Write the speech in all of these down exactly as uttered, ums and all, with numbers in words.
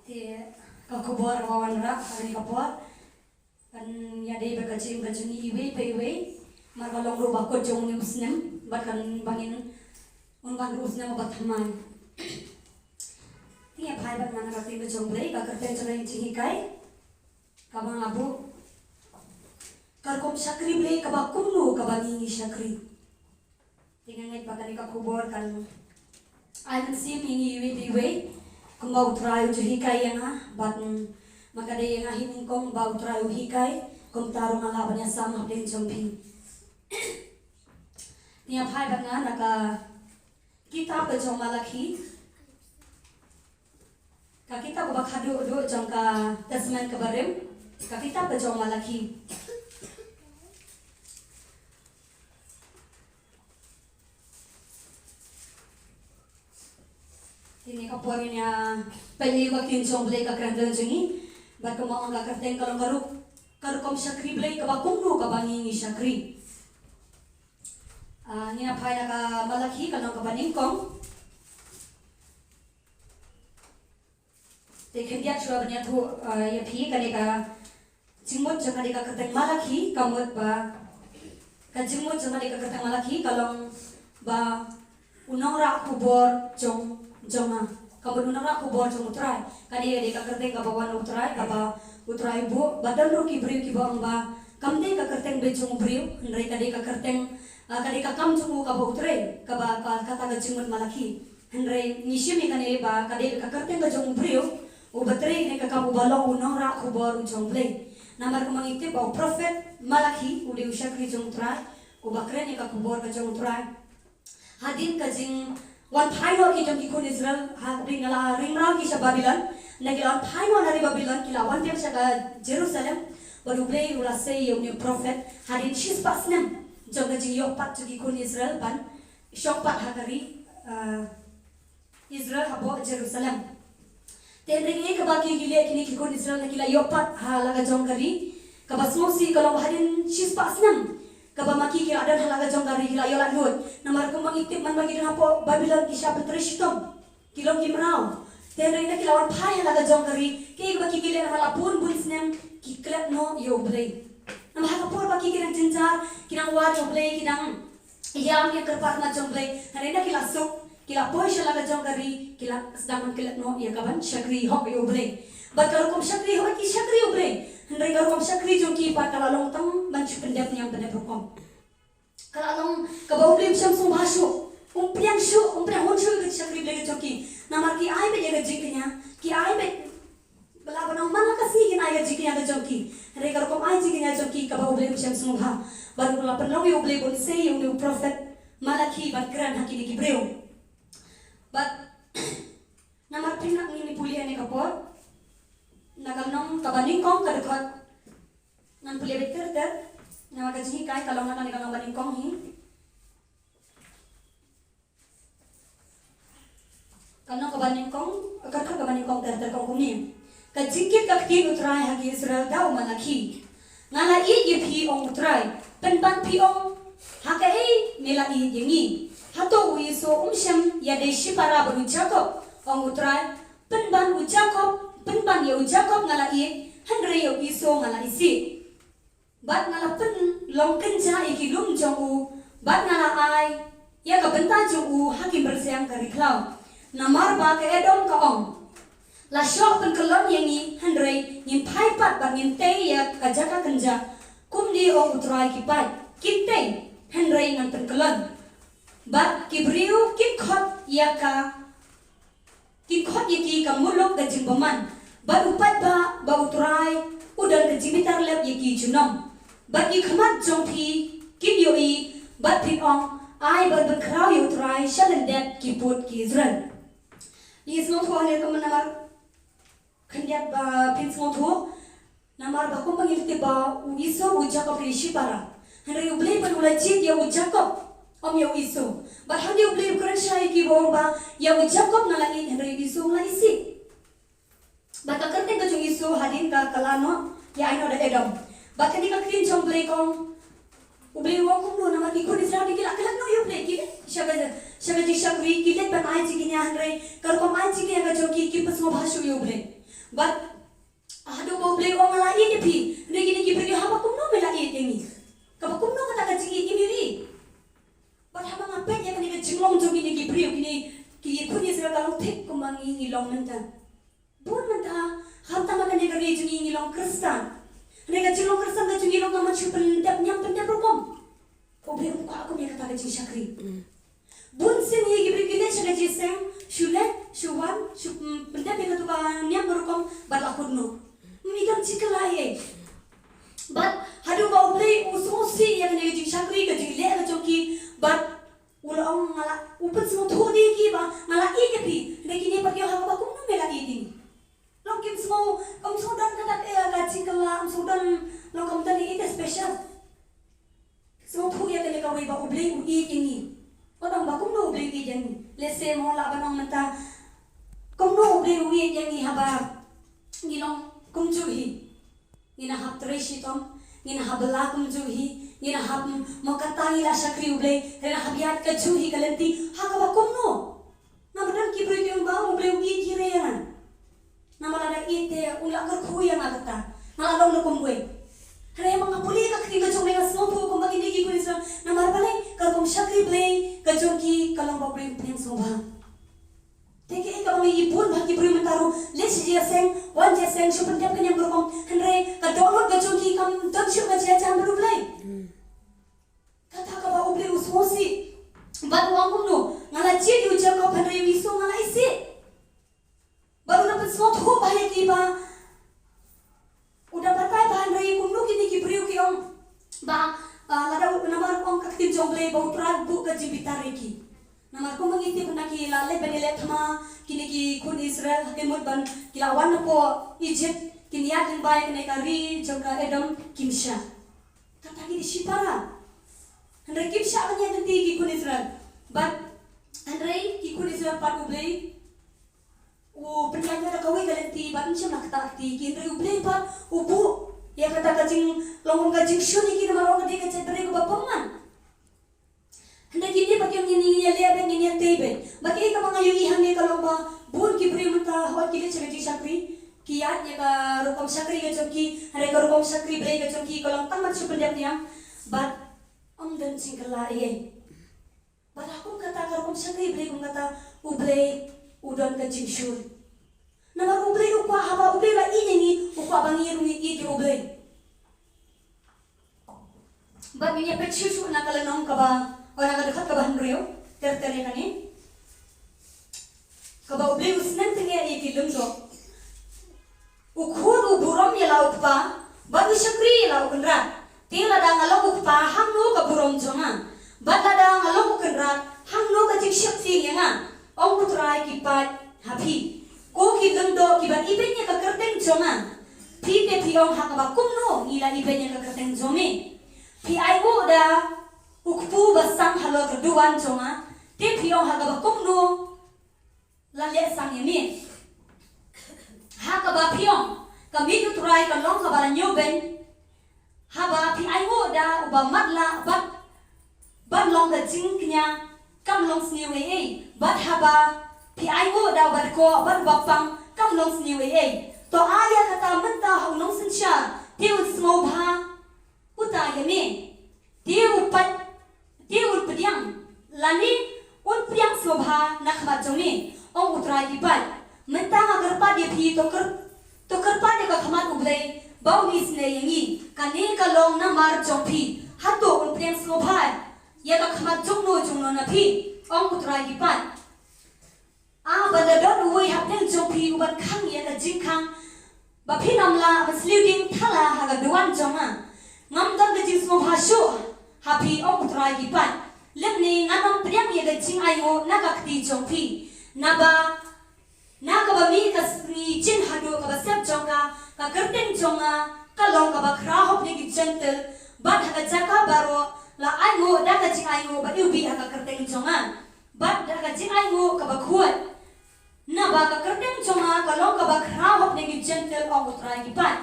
Te ka khubor ba wanrah ha kane ka por kan ïadei bad ka jingim ka jong ngi iwei pa iwei. Namar ka long ruh ba kut jong une u snem bad kan ba ngin un wan ruh u snem uba thymmai. Te ïa phai bad nga na ka ktien ka jong U Blei, ka kyrteng jong ka jinghikai kaba nga buh, ka rukom shakri Blei kaba kumno kaba ngi ngi shakri. Te nga ngeit ba kane ka khubor kan ai mynsiem ïa ngi iwei pa iwei kumba U Trai u ju hikai ïa nga bad, mm, ma ka dei ïa nga hi nyngkong ba U Trai u hikai, kumta ruh nga lah ban ïasam hapdeng jong phi. Te ïa phai bad nga na ka kitab ka jong u Malakhi. Ka kitab kaba khadduh duh jong ka Testament kaba rim, ka kitab ka jong u Malakhi. Te ha kane ka por ngin ïa peit ïa ka ktien jong U Blei, ka kren jong ngi. Bad kumba ong, ka kyrteng ka long ka ruk-, ka rukom shakri Blei kaba kumno kaba ngi ngi shakri. Ah, ngin ïa phai na ka Malakhi, ka lynnong kaba nyngkong. Te khyndiat shuwa ban ïathuh, ah, ïa phi, kane ka jingmut jong kane ka kyrteng Malakhi, ka mut ba, ka jingmut jong kane ka kyrteng Malakhi ka long ba u nongrah khubor jong, jong nga. Ka mut u nongrah khubor jong U Trai. Ka dei, ka dei ka kyrteng kaba wan na U Trai, kaba U Trai u buh, ba don ruh ki briew kiba ong ba kam dei ka kyrteng beit jong u briew, hynrei ka dei ka kyrteng, ah, ka dei ka kam jong u kaba U Trai, kaba, ka, kata ka jingmut Malakhi. Hynrei ngi shim ïa kane ba ka dei ka kyrteng ka jong u briew uba trei kane ka kam, uba long u nongrah khubor u jong U Blei. Namar kumba ngi tip ba u prophet Malakhi u dei u shakri jong U Trai, uba kren ïa ka khubor ka jong U Trai. Hadien ka jingwan phai noh ki jong ki khun Israel, ha, hadien ba la ring rau ki sha Babilon, hynda ki la wan phai noh na ri Babilon, ki la wan biang sha ka Jerusalem, bad U Blei u la sei ïa une u prophet, hadien shispah snem jong ka jingïoh pat jong ki khun Israel ban shong pat ha ka ri, ah, Israel hapoh Jerusalem. Te hynrei kaei kaba ki, ki leh kine ki khun Israel haba ki la ïoh pat ha la ka jong ka ri, kaba sngewsih ka long hadien shispah snem kaba ma ki ki la don ha la ka jong ka ri, ki la ïoh laitluid. Namar kumba ngi tip, man ba ki don hapoh Babilon ki shah pyntrei shitom, ki long ki mraw. Te hynrei haba ki la wan phai ha la ka jong ka ri, kaei kaba ki, ki leh ha la bun bun snem, ki klet noh ïa U Blei. Namar ha ka por ba ki, ki dang jynjar, ki dang wad ïa U Blei, ki dang ïam ïa ka kyrpad mat jong U Blei, hynrei haba ki la suk, ki la poi sha la ka jong ka ri, ki la sdang ban klet noh ïa kaban shakri hok ïa U Blei. Bad ka rukom shakri hok ki shakri U Blei, hynrei ka rukom shakri jong ki pat ka la long tang ban shu pyndep niam pyndep rukom. Ka la long kaba U Blei um shym sngewbha shuh, um pdiang shuh, um pdiang hun shuh ïa ka shakri Blei ka jong ki. Namar ki ai beit ïa ka jingkñia, ki ai beit, ba la ban ong man la ka sngi kin ai ka jingkñia ka jong ki. Hynrei ka rukom ai jingkñia jong ki kaba U Blei um shym sngewbha. Bad u la pynlong ïa U Blei ban sei ïa une u prophet Malakhi ban kren ha kine ki briew. Bad namar pynnak ngin ïa pule ha kane ka por, na ka lynnong kaba nyngkong ka dkhot, ngan pule beit ter ter, namar ka jinghikai ka long ha kane ka lynnong ba nyngkong hi. Ka lynnong kaba nyngkong, ka dkhot kaba nyngkong ter ter ka ong kumne: Ka jingkit ka ktien U Trai ha ki Israel da u Malakhi. Nga la ïeit ïa phi, ong U Trai, pynban phi ong, ha kaei me la ïeit ïa ngi? Hato u Esau um shym ïadei shipara bad u Jakob? Ong U Trai, pynban u Jakob, pynban ïa u Jakob nga la ïeit, hynrei ïa u Esau nga la isih. Bad nga la pynlong kynjah ïa ki lum jong u, bad nga la ai ïa ka bynta jong u ha ki mrsiang ka ri khlaw. Namar ba ka Edom ka ong, la shoh pynkyllon ïa ngi, hynrei ngin phai pat bad ngin tei ïa ka jaka kynjah. Kumne ong U Trai, ki paid kin tei, hynrei ngan pynkyllon. Bad ki briew kin khot ïa ka, kin khot ïa ki ka muluk ka jingbymman. Bad u paidbah ba U Trai u don ka jingbitar lep ïa ki junom. Bad ki khmat jong phi kin ïohi, bad phin ong, ai ban pynkhraw ïa U Trai sha lyndet ki pud ki Israel. Ngi sngewthuh hangne ka mynta namar khyndiat ba phin sngewthuh. Namar ba kumba ngi tip ba u Esau u Jakob ki dei shipara. Hynrei U Blei pat u la jied ïa u Jakob, ym ïa u Esau. Bad hangne U Blei u kren shai ïa ki ba ong ba ïa u Jakob nga la ïeit, hynrei ïa u Esau nga la isih. Bad ka kyrteng ka jong u Esau hadien ka, ka la noh ïa ai noh da Edom. Bad kane ka ktien jong U Blei ka ong, U Blei u ong kumno, namar ki khun Israel ki la klet noh ïa U Blei, ki leit sha ka, sha ka jingshakri, ki leit ban ai jingkñia, hynrei ka rukom ai jingkñia ka jong ki, kim pynsngewbha shuh ïa U Blei. Bad haduh ba U Blei u ong nga la ïeit ïa phi, hynrei kine ki briew haba kumno me la ïeit ïa ngi? Kaba kumno kata ka jingïeit ngi mih ri? Bad haba nga peit ïa kane ka jinglong jong kine ki briew, kine ki khun Israel ka long thik kumba ngi ngi long mynta. Bun mynta, khamtam ha kane ka ri jong ngi ngi long Khristan. Hynrei ka jinglong Khristan ka jong ngi long ka man shu pyndep niam pyndep rukom. U Blei um kwah kum ïa kata ka jingshakri. Bun sien hi ki briew ki leit sha ka jingïaseng, shu leit, shu wan, shu, mm, pyndep ïa katu ka niam ka rukom, bad la khut noh. Ym, i kam jingkylla ei ei. Bad haduh ba U Blei u sngewsih ïa kane ka jingshakri, ka jingleh ka jong ki, bad u la ong nga la, u pynsngewthuh ïa ki ba nga la ïeit ïa phi, hynrei kine pat ki ong ha kaba kumno me la ïeit ïa ngi. Long kim sngew, kim sngew don kata ka, eh, ka jingkylla, kim sngew don, long kam don ïa i te special. Sngewthuh ïa kane kawei ba U Blei u ïeit ïa ngi. Wat ong ba kumno U Blei u ïeit ïa ngi. Lehse mo lah ban ong mynta, kumno U Blei u ïeit ïa ngi haba ngi long kumjuh hi. Ngi na hap trei shitom, ngi na hap bylla kumjuh hi, ngi na hap, mo kata ngi la shakri U Blei, ngi na hap ïaid kajuh hi ka lynti, ha kaba kumno? Namar don ki briew ki ong ba U Blei u ïeit hi re ïa nga. Namar lada ïeit te un la kyrkhu ïa nga kata. Nga la long lada kumwei. Hynrei haba nga pule ka ktien ka jong U Blei nga sngewthuh kumba kine ki khun Israel. Namar balei, ka rukom shakri Blei ka jong ki ka long ba U Blei u pdiang sngewbha. Te kaei kaba ngi bun bha ki briew mynta ruh, leit sha jingïaseng, wan jingïaseng, shu pyndep ka niam ka rukom. Hynrei ka dohnud ka jong ki kam don shuh ka jingïajan bad U Blei. Kata kaba U Blei u sngewsih. Bad u ong kumno, nga la jied ïa u Jakob hynrei ïa u Esau nga la isih. Bad u da pynsngewthuh bha ïa ki ba u da batai bha, hynrei kumno kine ki briew ki ong ba, ah, lada u, namar ong ka ktien jong U Blei ba U Trai u buh ka jingbitar ïa ki. Namar kumba ngi tip mynta ki la leit ban ïaleh thma, kine ki khun Israel, ha ka mut ban ki la wan napoh Egypt, kin ïaid lyngba ïa kane ka ri jong ka Edom kim shah. Kata ki dei shipara. Hynrei kim shah ban ïaid lynti ki khun Israel. Bad hynrei ki khun Israel pat U Blei u pynïaid ïa kawei ka lynti bad ym shym la ktah kti ki, hynrei U Blei pat u buh ïa kata ka jinglong kum ka jingshun ïa ki namar ong ka dei ka jaitbynriew kaba bymman. Hynrei kine pat ki ong ngin ïaleh beit, ngin ïatei beit. Bad kaei kaba nga ïohi hangne ka long ba bun ki briew mynta haba ki leit sha ka jingshakri ki ïaid ïa ka rukom shakri ka jong ki, hynrei ka rukom shakri Blei ka jong ki ka long tang ban shu pyndep niam bad ym don jingkylla ei ei. Bad ha kum kata ka rukom shakri Blei kum kata U Blei u don ka jingshun. Namar U Blei u kwah haba U Blei u la ïeit ïa ngi, u kwah ba ngi ruh ngin ïeit ïa U Blei. Bad ngin ïa peit shuh shuh na ka lynnong kaba, oh, na ka dkhot kaba hynriew, ter ter ïa kane. Kaba U Blei u snem tyngeh ïa ki lyngdoh. U khun u burom ïa la u kpa, bad u shakri ïa la u kynrad. Te lada nga long u kpa, hangno ka burom jong nga? Bad lada nga long u kynrad, hangno ka jingsheptieng ïa nga? Ong U Trai ki paid ha phi, ko ki lyngdoh kiba ibeiñ ïa ka kyrteng jong nga. Phi te phi ong ha kaba kumno ngi la ibeiñ ïa ka kyrteng jong me? Phi ainguh da u kpu ba sang halor ka duwan jong nga, te phi ong ha kaba kumno la leh sang ïa me? Ha kaba phi ong, ka miej U Trai ka long kaba la ñiewbeiñ. Haba phi ainguh da uba matlah bad ban long ka jingkñia kam long sniew ei ei, bad haba phi ainguh da uba dkoh bad uba pang kam long sniew ei ei. To ai ïa kata mynta ha u nongsynshar, te un sngewbha uta ïa me. Te u pat, te un pdiang, lane un pdiang sngewbha na khmat jong me, ong U Trai ki paid. Mynta nga kyrpad ïa phi, to kyr, to kyrpad ïa ka khmat U Blei ba un isynei ïa ngi. Kane ka long namar jong phi. Hato un pdiang sngewbha ïa ka khmat jongno jongno na phi, ong U Trai ki paid. Ah, ban da don uwei hapdeng jong phi uban khang ïa ka jingkhang, ba phin ym lah ban sliew dieng thala ha ka duwan jong nga. Ngam don ka jingsngewbha shuh ha phi, ong U Trai ki paid. Lymne ngan ym pdiang ïa ka jingainguh na ka kti jong phi. Naba na kaba mih ka sngi jin haduh kaba sep jong ka, ka kyrteng jong nga ka long kaba khraw hok na ki Jentil, bad ha ka jaka baroh la ainguh da ka jingainguh ba iwbih ha ka kyrteng jong nga. Bad da ka jingainguh kaba khuid. Naba ka kyrteng jong nga ka long kaba khraw hok na ki Jentil, ong U Trai ki paid.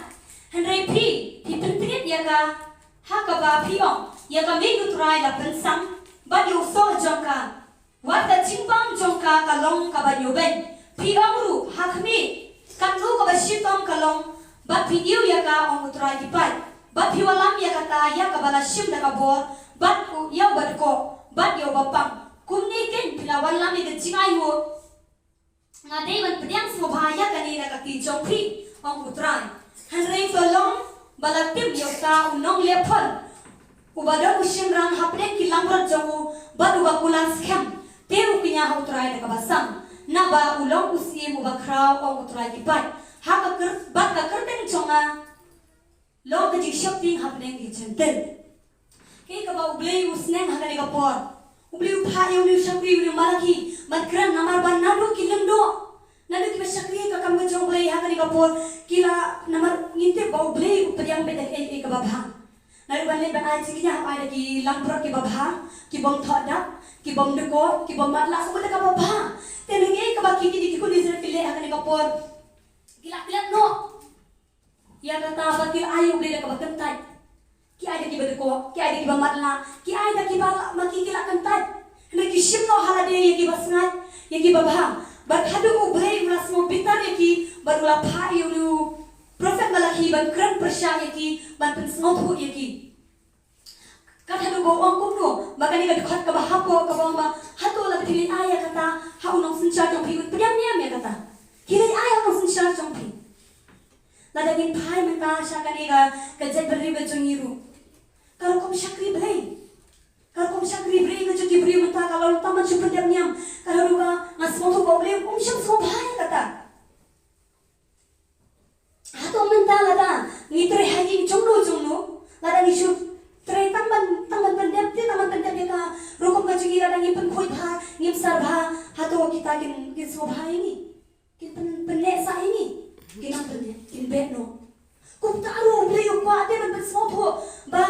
Hynrei phi, phi pyntngit ïa ka, ha kaba phi ong, ïa ka miej U Trai la pynsang, bad ïa u soh jong ka. Wat ka jingbam jong ka ka long kaba ñiewbeiñ. Phi ong ruh, ha khmih, katno kaba shit long, bad phi ïoh ïa ka, ong U Trai ki paid. Bad phi wallam ïa kata ïa kaba la shim da ka bor, bad u ïa uba dkoh, bad ïa uba pang. Kumne keiñ phi la wallam ïa ka jingainguh. Nga dei ban pdiang sngewbha ïa kane na ka kti jong phi, ong U Trai. Hynrei to long ba la tip ïa uta u nongleh pon uba don u shynrang hapdeng ki langbrot jong u, bad uba kular skhem, te u kñia ha U Trai da kaba sam. Naba u long u syiem uba khraw, ong U Trai ki paid. Ha ka kyr-, bad ka kyrteng jong nga long ka jingsheptieng hapdeng ki Jentil. Kaei kaba U Blei u sneng ha kane ka por? U Blei u phah ïa une u shakri, une u Malaki, ban kren namar ba naduh ki lyngdoh, naduh kiba shakri ka kam ka jong U Blei ha kane ka por, ki la, namar ngin tip ba U Blei u pdiang beit da kaei kaei kaba bha. Naduh ban leit ban ai jingkñia, ai da ki langbrot kiba bha, ki bym thoh dak, ki bym dkoh, ki bym matlah, kumta kaba bha. Te na kaei kaba ki, ki, ki khun Israel ki leh ha kane ka por? Ki la klet noh ïa kata ba ki ai ïa U Blei da kaba kyntait. Ki ai da kiba dkoh, ki ai da kiba matlah, ki ai da kiba lah, ma ki ki la kyntait. Hynrei ki shim noh ha lade ïa kiba sngaid, ïa kiba bha. Bad haduh U Blei u la sngewbitar ïa ki, bad u la phah ïa u prophet Malaki ban kren pyrshah ïa ki, ban pynsngewthuh ïa ki. Kat haduh ba u ong kumno, ba kane ka dkhot kaba hapoh kaba ong ba, hato lada phi leit ai ïa kata ha u nongsynshar jong phi, un pdiang ne em ïa kata? Ki leit ai ha u nongsynshar jong phi. Lada ngin phai mynta sha kane ka, ka jaitbynriew ka jong ngi ruh, ka rukom shakri Blei, ka rukom shakri Blei ka jong ki briew mynta ka long tang ban shu pyndep niam. Ka ruh ba nga sngewthuh ba U Blei um shym sngewbha ïa kata. Hato mynta lada ngi trei ha ïing jongno jongno, lada ngi shu trei tang ban, tang ban pyndep, te tang ban pyndep ïa ka rukom ka jong ngi, lada ngim pynkhuid bha, ngim sar bha, hato kita kin, kin sngewbha ïa ngi? Kin pyn-, pynneh sah ïa ngi? Kin ym pynneh, kin beh noh. Kumta ruh U Blei u kwah te ban pynsngewthuh ba,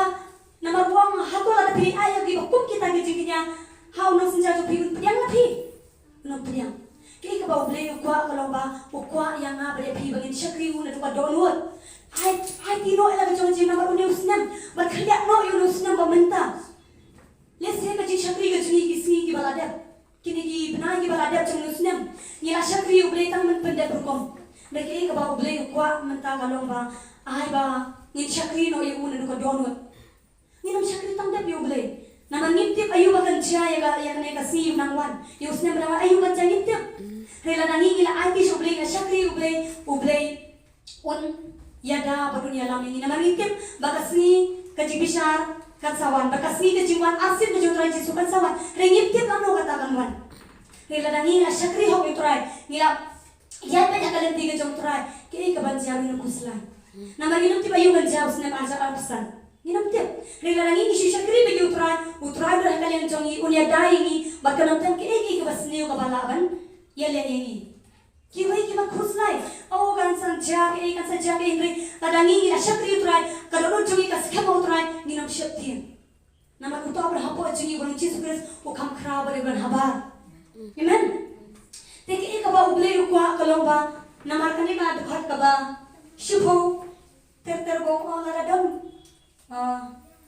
namar u ong, hato lada phi ai ïa kiba kum kita ki jingkñia ha u nongsynshar jong phi, un pdiang ïa phi? Un ym pdiang. Kaei kaba U Blei u kwah ka long ba, u kwah ïa nga bad ïa phi ba ngin shakri u naduh ka dohnud. Ai, aiti noh ïa la ka jong ka jingim namar une u snem, bad khyndiat noh ïa une u snem ba mynta. Lehse ka jingshakri ka jong ngi ki sngi kiba la dep, kine ki bnai kiba la dep jong une u snem, ngi la shakri ïa U Blei tang ban pyndep rukom. Hynrei kaei kaba U Blei u kwah mynta ka long ba, ai ba ngin shakri noh ïa u naduh ka dohnud. Ngin ym shakri tang dep ïa U Blei. Namar ngim tip aïu ba kan jia ïa ka, ïa kane ka sngi ba nang wan, ïa u snem ba nang wan, aïu ban jia ngim tip. Hynrei lada ngi, ngi la aiti sha U Blei, ngi la shakri ïa U Blei, U Blei un ïada bad un ïalam ïa ngi. Namar ngi tip ba ka sngi ka jingbishar kan sa wan, ba ka sngi ka jingwan arsien ka jong U Trai Jisu kan sa wan. Hynrei ngim tip lano kata kan wan. Hynrei lada ngi la shakri hok ïa U Trai, ngi la ïaid beit ha ka lynti ka jong U Trai, kaei kaban jia ruh ngim khuslai. Namar ngin ym tip aïu kan jia u snem ar hajar arphew san. Ngin ym tip. Hynrei lada ngi, ngi shu shakri beit ïa U Trai, U Trai u don ha ka liang jong ngi, un ïada ïa ngi, bad kan ym don kaei kaei kaba sniew kaba lah ban ïaleh ïa ngi. Kiwei ki mat khuslai. O, kan sa jia kaei, kan sa jia kaei, hynrei lada ngi, ngi la shakri ïa U Trai, ka dohnud jong ngi ka skhem ha U Trai, ngin ym sheptieng. Namar uta uba don hapoh jong ngi, uba long Jisu Khrist, u kham khraw bad u don habar. Amen. Te kaei kaba U Blei u kwah ka long ba, namar kane ka dkhot kaba shiphew ter ter ba ong, lada don, ah,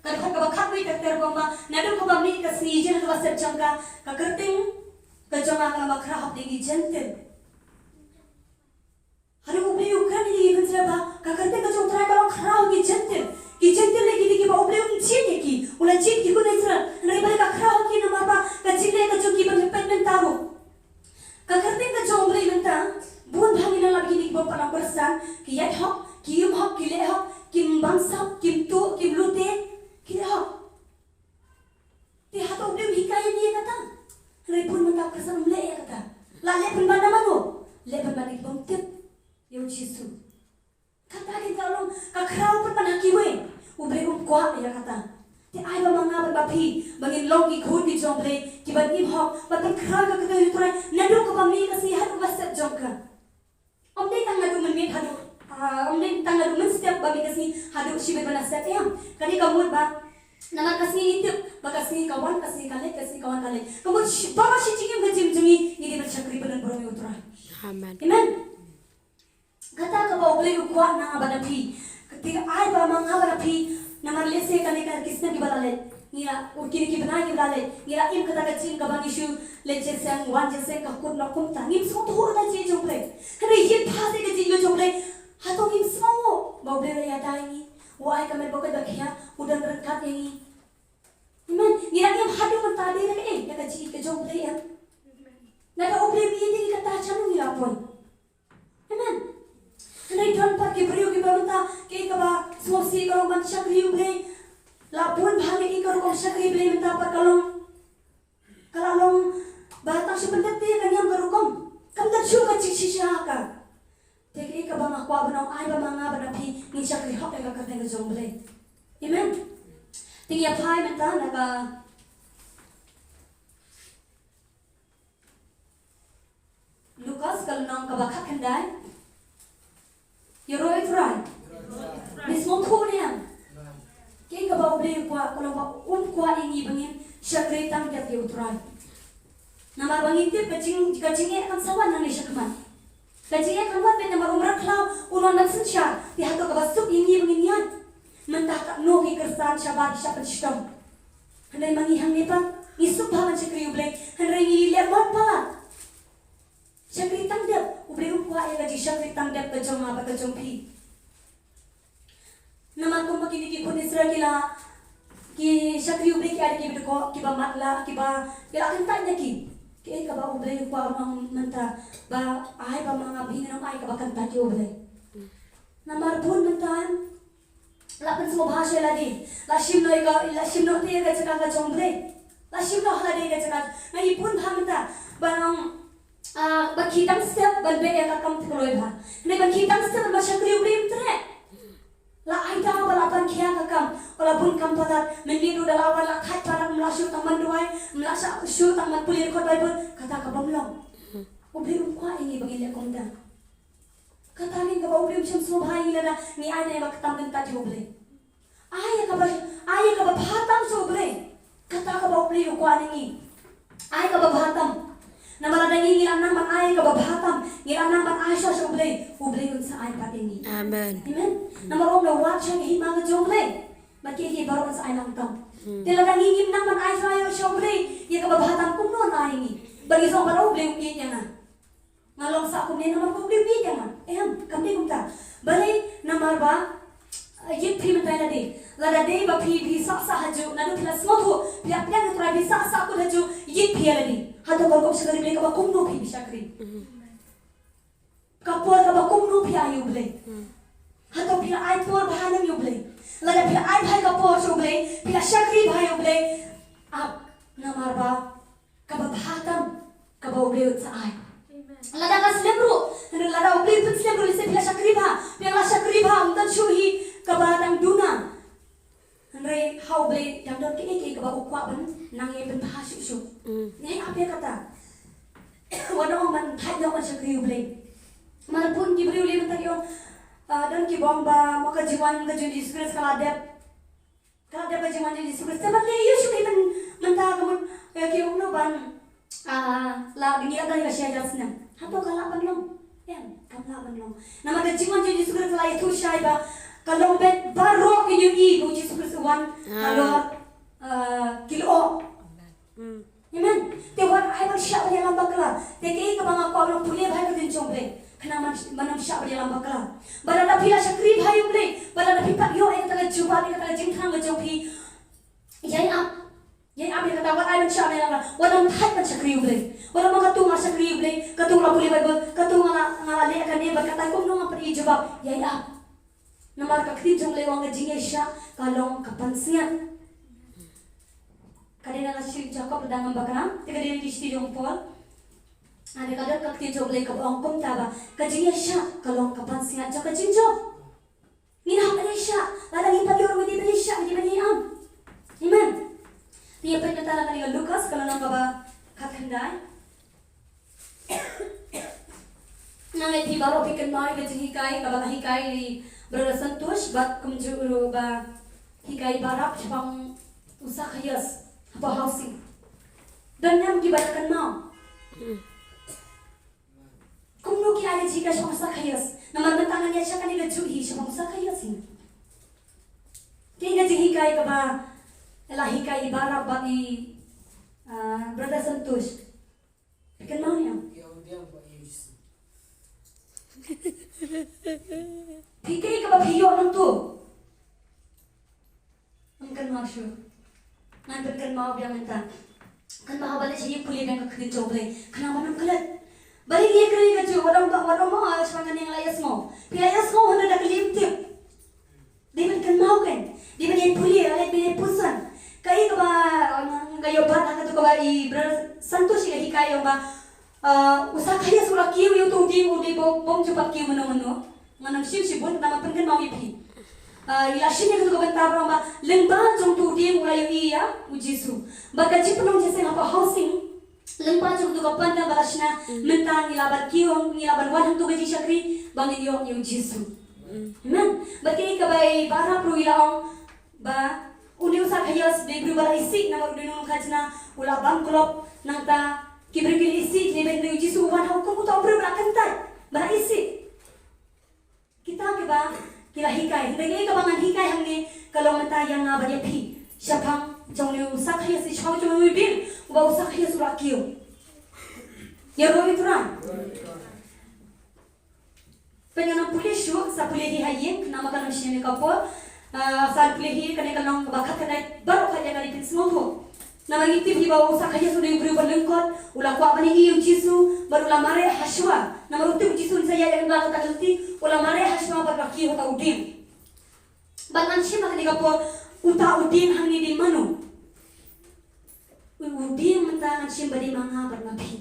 ka dkhot kaba khatwei ter ter ba ong ba, naduh kaba mih ka sngi, ïa kaba sep jong ka, ka kyrteng ka jong nga ka long Bakhraw hapdeng ki Jentil. Haduh U Blei u kren ïa ngi, pynshai ba ka kyrteng ka jong U Trai ka long Khraw ki Jentil. Ki Jentil ne kine kiba U Blei um jied ïa ki. U la jied ki khun Israel, hynrei balei ka khraw ki? Namar ba ka jingleh ka jong ki ban peit mynta ruh. Ka kyrteng ka jong U Blei mynta, bun bha ngi nang lap ïa kine kiba pat long Khristan, ki ïaid hok, ki im hok, ki leh hok, kim bamsap, kim tuh, kim lute, ki leh hok. Te hato U Blei um hikai ïa ngi ïa kata? Hynrei bun mynta u Khristan um leh ïa kata. La leh pynban na mano? Leh pynban na ki bym tip ïa U Jisu. Kata kein ka long ka khraw pynban ha kiwei. U Blei um kwah ïa kata. Te ai ba ma nga bad ma phi, ba ngin long ki khun ki jong U Blei, kiban im hok, ban pynkhraw ïa ka kyrteng U Trai naduh kaba mih ka sngi haduh kaba sep jong ka. Ym dei tang naduh mynmiet haduh, ah, ym dei tang naduh mynstep ba mih ka sngi haduh shibit ba la sep, em. Ka dei ka mut ba namar ka sngi ngi tip ba ka sngi ka wan, ka sngi ka leit, ka sngi ka wan ka leit. Ka mut shi, baroh shi jingim ka jingim jong ngi, ngi dei ban shakri bad ban burom ïa U Trai. Amen. Amen. Kata kaba U Blei u kwah na nga bad na phi. Ka dei ai ba ma nga bad na phi, namar lehse kane ka ki snem kiba la leit, ngi la, u, kine ki bnai kiba la leit, ngi la im kata ka jingim kaba ngi shu leit jingïaseng, wan jingïaseng, ka kut noh kumta. Ngim sngewthuh kata ka jingim jong U Blei. Hynrei ïa pha se ka jingim jong U Blei, hato ngi Amen. Hynrei don pat ki briew kiba mynta, kaei kaba sngewsih ka long ban shakri U Blei. La bun bha ïa ki ka rukom shakri Blei mynta pat ka long. Ka la long ba tang shu pyndet te ka niam ka rukom. Kam da shu ka jingshisha ka. Te kaei kaba nga kwah ban ong, ai ba ma nga bad ma phi ngin shakri hok ïa ka kyrteng ka jong U Blei. Amen. Te ngi ïa phai mynta na ka Lukas ka lynnong kaba khatkhyndai. Ïaroh ïa U Trai. Ngi sngewthuh ne em? Kaei kaba U Blei u kwah, ka long ba um kwah ïa ngi ba ngin shakri tang dep ïa U Trai. Namar ba ngi tip ka jing, ka jingeh kan sa wan nangne shakhmat. Ka jingeh kan wan beit namar u mrad khlaw un wan ban synshar. Te hato kaba suk ïa ngi ba ngin ïaid? Mynta katno ki khristan shabar ki shah pynshitom. Hynrei ma ngi hangne pat ngi suk bha ban shakri U Blei. Hynrei ngi leh mon palat. Shakri tang dep, U Blei um kwah ïa ka jingshakri tang dep ka jong nga bad ka jong phi. Namar kumba kine ki khun Israel ki la, ki shakri U Blei ki ai da kiba dkoh, kiba matlah, kiba, ki la kyntait na ki. Kaei kaba U Blei u kwah, u ong mynta ba ai ba ma nga ba ngin ym ai kaba kyntait ïa U Blei. Namar bun mynta la pynsngewbha sha lade. La shim noh ïa ka, la shim noh te ïa ka jaka ka jong U Blei. La shim noh ha lade ïa ka jaka. Nga i bun bha mynta ba nang, ah, ba khie tang step ban beh ïa ka kam te kloi bha. Ne ba khie tang step ban shakri U Blei ym treh. La ai daw ba la pan khia ka kam. Ba la bun kam palat, mynmiet ruh da la wan la thait palat, ym lah shuh tang ban duwai, ym lah shuh tang ban pule record Bible, kata ka bym long. U Blei um kwah ïa ngi ba ngin leh kumta. Kata ngin kaba U Blei um shym sngewbha ïa ngi lada ngi ai ne ba ktam kyntait ïa U Blei. Ai ïa kaba, ai ïa kaba bha tam sha U Blei. Kata kaba U Blei u kwah na ngi. Ai kaba bha tam. Namar lada ngi ngi la nang ban ai kaba bha tam, ngi la nang ban ai shuwa sha U Blei, U Blei un sa ai pat ïa ngi. Amen. Amen. Namar ong la wad sha ngi hi ma ka jong U Blei. Ba ki ki baroh un sa ai nang tam. Hmm. Te lada ngi ngim nang ban ai shuwa ïa sha U Blei ïa kaba bha tam, kumno un ai ïa ngi? Ba ngi sngewbha ba U Blei u ïeit ïa nga. Nga long sah kumne namar ba U Blei u ïeit ïa nga. Em, kam dei kumta. Balei? Namar ba, eh, ïeit phi mynta ïa lade. Lada dei ba phi, phi sah sah hajuh, naduh phi la sngewthuh, phi la pdiang ïa U Trai, phi sah sah kut hajuh, ïeit phi ïa lade. Hato ka rukom shakri Blei kaba kumno phi, phi shakri? Ka por kaba kumno phi ai ïa U Blei? Hato phi la ai por bha ïa U Blei? Lada phi la ai bha ïa ka por sha U Blei, phi la shakri bha ïa U Blei. Ap, namar ba kaba bha tam kaba U Blei un sa ai. Amen. Lada ka slem ruh, lada U Blei u pynslem ruh, lehse phi la shakri bha, phi la shakri bha, ym don shuh hi kaba dang duna. Hynrei ha U Blei dang don kiei kiei kaba u kwah ban nang ïa pynbha shuh shuh. Mm. Ngi ap ïa kata. Wat ong ban thait noh ban shakri U Blei. Mar bun ki briew lei mynta ki ong, ah, don kiba ong ba mo ka jingwan ka jong Jisu Khrist ka la dep. Ka la dep ka jingwan jong Jisu Khrist. Te ban leh ïa u shuh ïa mynta ka mut, eh, ki ong noh ban, ah, la ngi la dang ïa ka shi hajar snem. Hato ka lah ban long? Em, kam lah ban long. Namar ka jingwan jong Jisu Khrist la ïathuh shai ba ka long beit baroh kin ïohi ba u Jisu Khrist u wan halor, ah, ki lyoh. Mm. Amen. Te wat ai ban shah ban ïalam bakla. Te kaei kaba nga kwah ban pule bha ïa ka ktien jong U Blei. Khnang ban, ban ym shah ban ïalam bakla. Ba lada phi la shakri bha ïa U Blei, ba lada phi pat ïoh ïa kata ka jubab, ïa kata ka jingthrang ka jong phi, ïai ap. Ïai ap ïa kata, wat ai ban shah ban ïalam bakla. Wat ym thait ban shakri U Blei. Wat ym ong katu nga shakri U Blei, katu nga pule Baibl, katu nga la, nga la leh kane bad kata kumno nga pynïoh jubab. Ïai ap. Namar ka ktien jong U Blei u ong ka jingïaishah ka long ka pansngiat. Ka dei na ka shithi Jakob lada ngam bakla, te ka dei na ki shithi jong u Paul. Hynrei ka don ka ktien jong U Blei kaba ong kumta ba ka jingïaishah ka long ka pansngiat jong ka jingjop. Ngin hap ban ïaishah, lada ngim pat ïoh ruh ngi dei ban ïaishah, ngi dei ban ïai am. Amen. Te ïa peit mynta na kane ka Lukas ka lynnong kaba khatkhyndai. Nga ngeit phi baroh phi kynmaw ïa ka jinghikai kaba la hikai i Brother Santosh bad kumjuh ruh ba hikai i Barab shaphang u Sakhaios hapoh housing. Don ne em kiba la kynmaw? Kumno ki ai ka jinghikai shaphang u Sakhaios? Namar mynta ngan ïa shah kane kajuh hi shaphang u Sakhaios hi. Kaei ka jinghikai kaba la hikai i Barab bad i, ah, Brother Santosh? Phi kynmaw ne em? Phi kaei kaba phi ïoh nangtu? Ym kynmaw shuh. Ngan pynkynmaw biang mynta. Kynmaw ba leit sha ïing pule biang ka ktien jong U Blei. Khnang ban ym klet. Balei ngi ïakren ïa kajuh, wat ong ba, wat ong mo, ah, shaphang kane nga la ïohsngew. Phi la ïohsngew hynrei da ka lynti. Dei ban kynmaw kein. Dei ban ïa pule, lada dei ban ïa puson. Kaei kaba, ah, nga, nga ïoh bat ha kato kaba i Brother Santosh i la hikai ïa u ba, ah, u Zacchaeus u la kiew ïa uto u dieng, u dei bym, bym ju pat kiew mano mano. Ngan ym shim shibun, tang ban pynkynmaw ïa phi. Ah, i la shim ïa kato ka bynta ba, lyngba jong uto u dieng u la ïohi ïa u Jisu. Bad ka jingpynlong jingïaseng hapoh housing, lyngba jong kato ka pandal ba la shna, mynta ngi lah ban kiew, ngi lah ban wan hangto ka jingshakri ba ngin ïoh ïa u Jisu. Amen. Bad kaei kaba i Bah Rap ruh i la ong ba une u Zacchaeus dei briew ba la isih namar u dei u nongkhajna, u la bam klop, nangta ki briew ki la isih, ki la ïa bud ïa u Jisu, u wan ha u kum uta u briew ba la kyntait, ba la isih. Kita kiba ki la hikai. Hynrei kaei kaba ngan hikai hangne ka long mynta ïa nga bad ïa phi. Shaphang jong une u Zacchaeus, shaphang jong une u dieng uba u Zacchaeus u la kiew. Ïaroh ïa u Trai. Pynban ngan pule shuh, sa pule hi ha ïing, namar ka lam shisien ka por. Ah, sa pule hi, kane ka long kaba khatkhyndai baroh khat ïa nga, dei pynsngewthuh. Namar ngi tip hi ba u Zacchaeus u dei u briew ba lyngkot, u la kwah ban ïohi ïa u Jisu, bad u la mareh hashwa. Namar u tip u Jisu un sa ïaid lem bad kata ka lynti, u la mareh hashwa bad u la kiew ha uta u dieng. Bad ngan shim ha kane ka por, uta u dieng hangne dei mano? U, u dieng mynta ngan shim ba dei ma nga bad ma phi.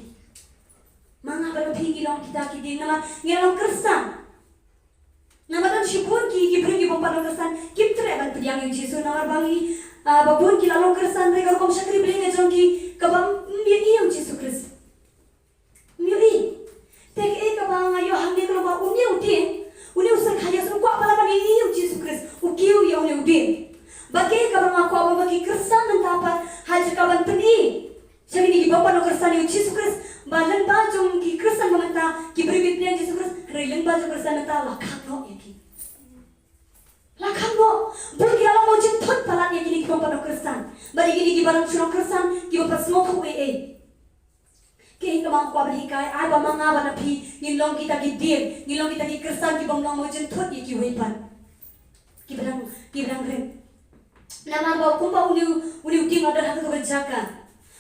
Ma nga bad ma phi ngi long kita ki dieng namar ngi long Khristan. Namar don shibun ki, ki briew ki bym pat long Khristan, kim treh ban pdiang ïa u Jisu namar ba ngi, ah, ba bun ki la long Khristan, hynrei ka rukom shakri Blei ka jong ki, kaba ym ïohi ïa u Jisu Khrist. Ym ïohi. Te kaei kaba nga ïoh hangne ka long ba une u dieng, une u Zacchaeus, u kwah palat ban ïohi ïa u Jisu Khrist, u kiew ïa une u dieng. Bad kaei kaba nga kwah ba ki Khristan mynta pat, ha jaka ban pyni sha kine ki bym pat long Khristan ïa u Jisu Khrist, ba lyngba jong ki Khristan ba mynta, ki briew ki pdiang Jisu Khrist, hynrei lyngba jong Khristan mynta la khang noh ïa ki. La khang noh, bun ki la long mawjynthut palat ïa kine ki bym pat long Khristan. Bad ïa kine kiba dang shu long Khristan, ki bym pat sngewthuh ei ei. Kaei kaba nga kwah ban hikai, ai ba ma nga bad ma phi, ngin long kita ki dieng, ngin long kita ki Khristan ki bym long mawjynthut ïa kiwei pat. Kiba dang, kiba dang rit. Namar ba kumba une u, une u dieng u la don ha kato ka jaka.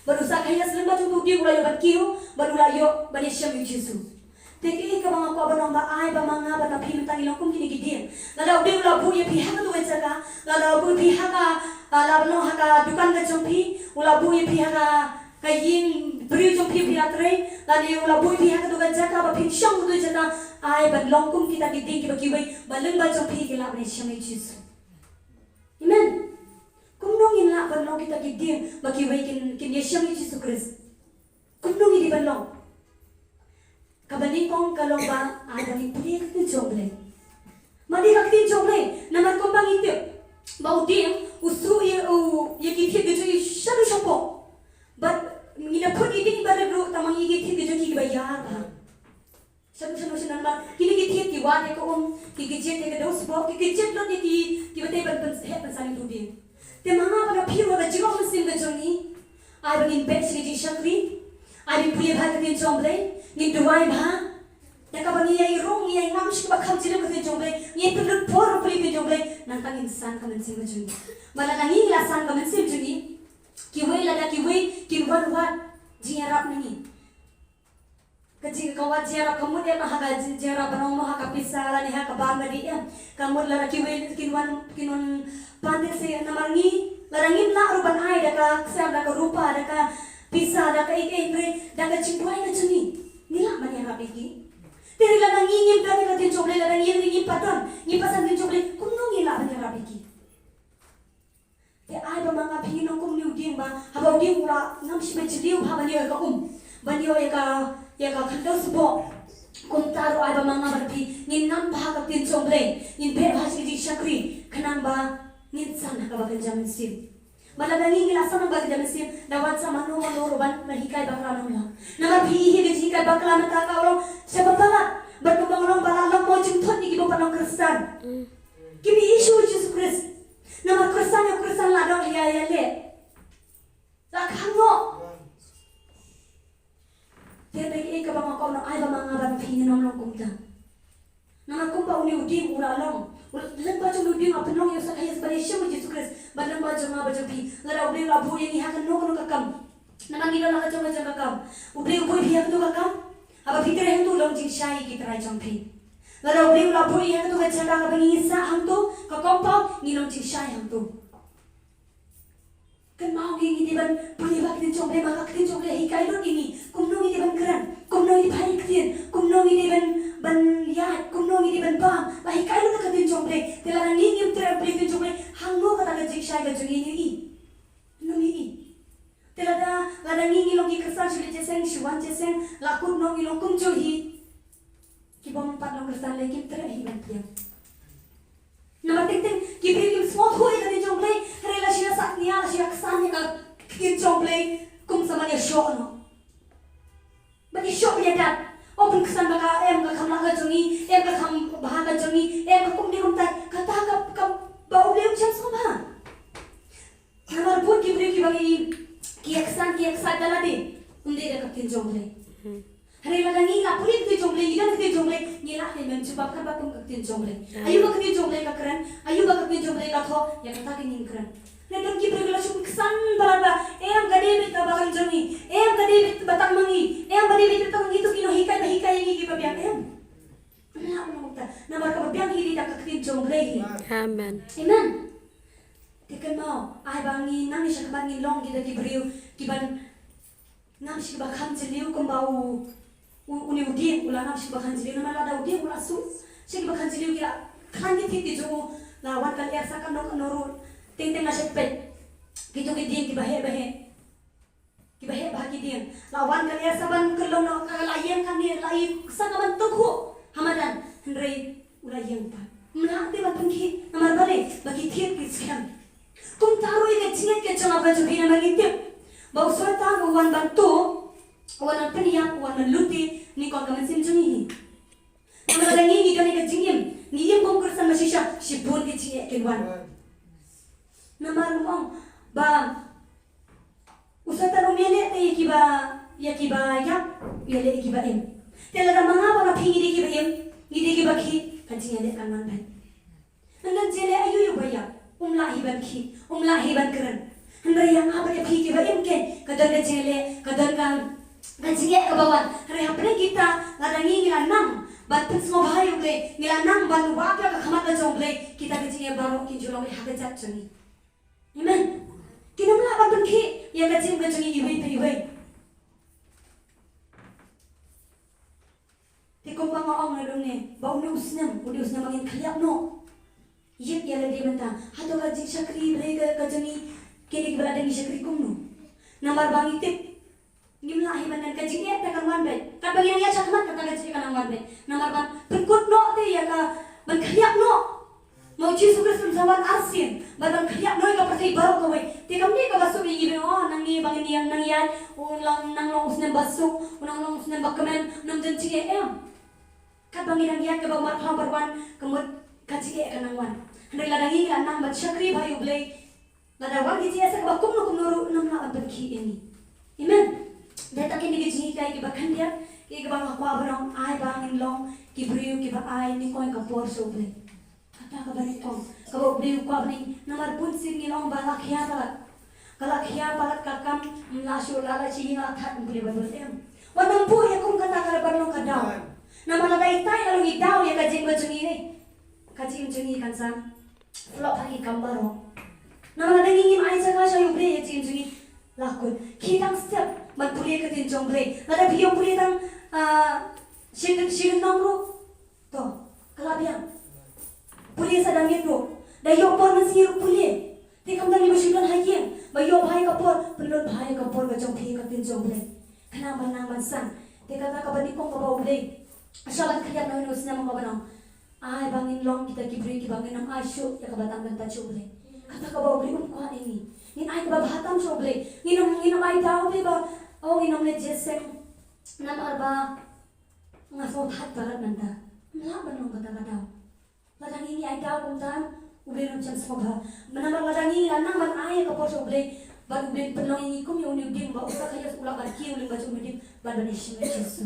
Bad u Zacchaeus lyngba jong uto u dieng u la ïoh ban kiew, bad u la ïoh ban ïashem ïa u Jisu. Te kaei kaba nga kwah ban ong ba ai ba ma nga bad ma phi mynta ngin long kum kine ki dieng. Lada u dieng u la buh ïa phi ha kato ka jaka, lada u buh ïa phi ha ka, ah, lada u long ha ka dukan ka jong phi, u la buh ïa phi ha ka, ka ïing briew jong phi ba phi la trei, lane u la buh ïa phi ha kato ka jaka ba phin shong kato ka jaka, ai ban long kum kita ki dieng kiba kiwei, ba lyngba jong phi kin lah ban ïashem ïa u Jisu. Amen. Kumno ngin lah ban long kita ki dieng ba kiwei kin, kin ïashem ïa u Jisu Khrist? Kumno ngi dei ban long? Kaba nyngkong ka long ba, ah, ba ngin pule ka ktien jong U Blei. Mane ka ktien jong U Blei, namar kumba ngi tip ba u dieng u suh ïa u, ïa ki thied ka jong i shaduh shapoh. Bad ngi da phut ïa ki dieng ba rit ruh, tang ma ngi ïa ki thied ka jong ki kiba ïar bha. Shaduh shaduh shaduh namar kine ki thied ki wad ïa ka um, ki kjit ïa ka dewsbok, ki kjit lut ïa ki, kiba tei ban pynheh pynsan ïa u dieng. Te ma nga bad ma phi ruh ha ka jingïoh mynsiem ka jong ngi, ai ba ngin beh sha ka jingshakri, ai ba ngin pule bha ka ktien jong U Blei, ngin duwai bha. Ïa kaba ngi ïai rung, ngi ïai ngam sha kaba kham jylliew ka ktien jong U Blei, ngi ïai pynlut por pule ka ktien jong U Blei, nangta ngin san ka mynsiem ka jong ngi. Bad lada ngi la san ka mynsiem jong ngi, kiwei lada kiwei kin wan wad jingïarap na ngi. Ka jing, ka wad jingïarap ka mut em ha ka jing, jingïarap ban ong mo ha ka pisa lane ha ka bam ka dei em. Ka mut lada kiwei kin wan, kin wan pan te se namar ngi, lada ngim lah ruh ban ai da ka ksem, da ka rupa, da ka pisa, da ka ei ei, hynrei da ka jingduwai ka jong ngi, ngi lah ban ïarap ïa ki. Te lada ngi ngim don ïa ka ktien jong U Blei, lada ngi ngim pat don, ngim pat san ktien jong U Blei, kumno ngi lah ban ïarap ïa ki? Te ai ba ma nga phi ngin long kum une u dieng ba, haba u dieng u la ngam shibun jylliew bha ban ïoh ïa ka um, ban ïoh ïa ka, ïa ka khyndew sboh. Kumta ruh ai ba ma nga bad phi ngin ngam bha ka ktien jong U Blei, ngin beh bha sha ka jingshakri, khnang ba ngin san ha kaba kynja mynsiem. Bad lada ngi, ngi la san ha kaba kynja mynsiem, da wan sa mano mano ruh ban, ban hikai bakla noh mo. Namar phi i hi ka jinghikai bakla mynta ka long sha ba palat, bad kumba nga ong ba la long mawjynthut ïa ki bym pat long Khristan. Kim ïohi shuh ïa u Jisu Khrist. Namar Khristan ïa u Khristan la don ïa, ïa leh. La khang noh. Te dei ei kaba nga kwah ban ong, ai ba ma nga bad phi ngin ym long kumta. Namar kumba une u dieng u la long. U, lyngba jong une u dieng u la pynlong ïa u Zacchaeus ban ïashem ïa u Jisu Khrist. Bad lyngba jong nga bad jong phi, lada U Blei u la buh ïa ngi ha kano kano ka kam. Namar ngi don ha ka jong ka jong ka kam. U Blei u buh ïa phi ha kano ka kam. Haba phi trei hangto long jingshai ïa ki trai jong phi. Lada u briew u la buh ïa katu ka jaka kaba ngi sah hangto, ka compound, ngi long jingshai hangto. Kynmaw ngi, ngi dei ban pule ba ka ktien jong U Blei, ma ka ktien jong U Blei hikai lut ïa ngi. Kumno ngi dei ban kren, kumno ngi dei ban ktien, kumno ngi dei ban, ban ïaid, kumno ngi dei ban bam. La hikai lut ka ktien jong U Blei. Te lada ngi ngim trei pule ktien jong U Blei, hangno kata ka jingshai ka jong ngi ngi i. Ngi i. Te lada, lada ngi ngi long ki khristan shu leit jingïaseng, shu wan jingïaseng, la kut noh ngi long kumjuh hi. Ki bym pat long khristan lei kim treh hi ban pdiang. Namar teng teng ki briew kim sngewthuh ïa ka ktien jong U Blei, hynrei la shu ïa sah nia, la shu ïa ksan ïa ka ktien jong U Blei, kum sa ban ïa shoh noh. Ban ïa shoh ïa dat. O pynkhristan ba ka em ka kham lah ka jong ngi, em ka kham bha ka jong ngi, em ka kumne kumtai. Kata ka, ka ba U Blei um shym sngewbha. Namar bun ki briew kiba ngi ki ïa ksan, ki ïa ksan da lade. Um dei da ka ktien jong U Blei. Hynrei lada ngi la pule ka ktien jong U Blei, ngi don ka ktien jong U Blei, ngi lah ban jubab kaba kum ka ktien jong U Blei. Aïu ba ka ktien jong U Blei ka kren, aïu ba ka ktien jong U Blei ka thoh, ïa kata ka ngin kren. Hynrei don ki briew ki la shu ksan palat ba, em ka dei beit kaba kan jong ngi, em ka dei beit ba tang ma ngi, em ba dei beit ba tang ma ngi, to ki nonghikai ba hikai ïa ngi kiba biang, em. Namar kaba biang hi dei da ka ktien jong U Blei hi. Amen. Amen. Te kynmaw, ai ba ngi nang ïa shakhmat ngin long kita ki briew kiban ngam sha kiba kham jylliew kumba u, u, une u dieng u la ngam sha kiba kham jylliew, namar lada u dieng u la suk sha kiba kham jylliew ki la khlaiñ ki thied ki jong u, la wan ka lyer sa kano kano ruh. Teng teng nga shu peit kito ki dieng kiba heh ba heh. Kiba heh bha ki dieng. La wan ka lyer sa ban kyllon noh, ka la ïeng kane, la ïeng sa ka ban tyrkhuh ha madan. Hynrei u la ïeng pat. Ym lah te ban pynkhih namar balei? Ba ki thied ki skhem. Kumta ruh ïa ka jingngeit ka jong nga bad jong phi, namar ngi tip ba u Soitan u wan ban tuh, u wan ban pynïap, u wan ban lute nyngkong ka mynsiem jong ngi hi. Namar lada ngi ngi don ïa ka jingim, ngi im kum khristan ba shisha, shibun ki jingeh kin wan. Namar ngam ong ba u Soitan um ïaleh te ïa kiba, ïa kiba ïap, u ïaleh ïa kiba im. Te lada ma nga bad ma phi ngi dei kiba im, ngi dei kiba khih, ka jingïaleh kan wan beit. Ynda jingïaleh aïu aïu ba ïap, um lah hi ban khih, um lah hi ban kren. Hynrei ïa nga bad ïa phi kiba im keiñ, ka don ka jingïaleh, ka don ka, ka jingeh kaba wan. Hynrei hapdeng kita, lada ngi ngi la nang ban pynsngewbha ïa U Blei, ngi la nang ban wad ïa ka khmat ka jong U Blei, kita ka jingeh baroh kin ju long ha ka jait jong ngi. Amen. Kin ym lah ban pynkhih ïa ka jingim ka jong ngi iwei pa iwei. Te kumba nga ong naduh ne, ba une u snem, une u snem ba ngin khylliap noh. Ïeit ïa lade mynta. Hato ka jingshakri Blei ka, ka jong ngi, kine kiba la dang ngi shakri kumno? Namar ba ngi tip, ngim lah hi ban, ka jingeh te kan wan beit. Katba ngi nang ïaid shakhmat, kata ka jingeh kan nang wan beit. Namar ban pynkut noh te ïa ka, ban khylliap noh. Ma u Jisu Khrist un sa wan arsien bad ban khylliap noh ïa ka pyrthei baroh kawei. Te kam dei kaba suk ïa ngi ba, oh, nangne ba ngin ïa nang ïaid, u nang long u snem ba suk, u nang long u snem ba kmen, ym don jingeh, em. Katba ngi dang ïaid kaba u markhong ba wan, ka mut ka jingeh ka nang wan. Hynrei lada ngi la nang ban shakri bha ïa U Blei, lada wan ki jingeh sa kaba kumno kumno ruh, ngim lah ban pynkhih ïa ngi. Amen. Dei ta kine ki jinghikai kiba khyndiat, kiba nga kwah ban ong, ai ba ngin long ki briew kiba ai nyngkong ka por sha U Blei. Kata kaba nyngkong kaba U Blei u kwah ban ong, namar bun sien ngi ong ba la khia palat. Ka la khia palat ka kam, ym lah shuh, la la shi ïing la that, ym pule Baibl, em. Wat nang buh ïa kum kata ka la ban long ka daw. Namar lada ita i la long i daw ïa ka jingim ka jong ngi, ka jingim jong ngi kan sa flop ha ki kam baroh. Namar lada ngi ngim ai jaka sha U Blei ïa ka jingim jong ngi, la kut. Khie tang step ban pule ka ktien jong U Blei. Lada phi ïoh pule tang, ah, shi, shi lynnong ruh, to, ka la biang. Pule sa da miet ruh. Da ïoh por mynsngi ruh pule. Te khamtam ïa ba shu don ha ïing ba ïoh bha ïa ka por, pynlut bha ïa ka por ka jong phi ïa ka ktien jong U Blei. Khnang ban nang ban san. Te kata kaba nyngkong kaba U Blei u shah ban khylliap na une u snem, kaba nyngkong, ai ba ngin long kita ki briew kiba ngin ym ai shuh ïa kaba tam ban pat sha U Blei. Kata kaba U Blei um kwah ïa ngi. Ngin ai kaba bha tam sha U Blei. Ngin ym, ngin ym ai daw U Blei ba, oh, ngin ym leit jingïaseng namar ba nga sngewthuh palat mynta. Ym lah ban long kata ka daw. Lada ngi ngi ai daw kumta, U Blei um shym sngewbha. Namar lada ngi la nang ban ai ka por sha U Blei, bad U Blei pynlong ïa ngi kum ïa une u dieng ba u Sakhaïos u lah ban kiew lyngba jong une u dieng bad ban ïashim ïa U Jisu.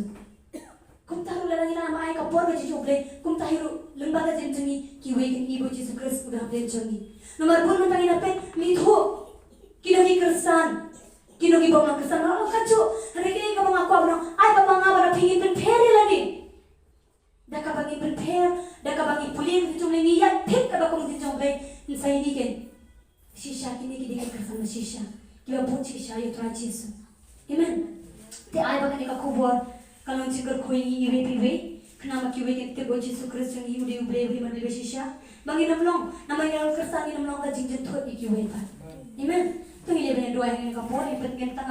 Kumta ruh lada ngi la nang ban ai ka por ka jong U Blei, kumta hi ruh lyngba ka jingim jong ngi kiwei kin ïohi ba U Jisu Khrist u don hapdeng jong ngi. Namar bun mynta ngi la peit, ngi thuh kino ki khristan, kino ki bym long khristan, la ong kajuh. Hynrei kaei kaba nga kwah ban ong, ai ba ma nga bad ma phi ngin pynpher. Ngin sa ïa kine shisha, kine ki dei ki kyrteng ba shisha kiba bud shisha ïa u Trai Jisu. Amen. Te ai ba kane ka khubor kan long jingkyrkhu ïa ngi iwei pa iwei, khnang ba kiwei kin tip ba u Jisu Khrist jong ngi u dei u Blei uba iman ba shisha. Ba ngin ym long, namar ngin long Khristan ngin ym long ka jingjynthut ïa kiwei pat. Amen. To ngin ïa bynta duwai ha kane ka por, ngin pyngen tang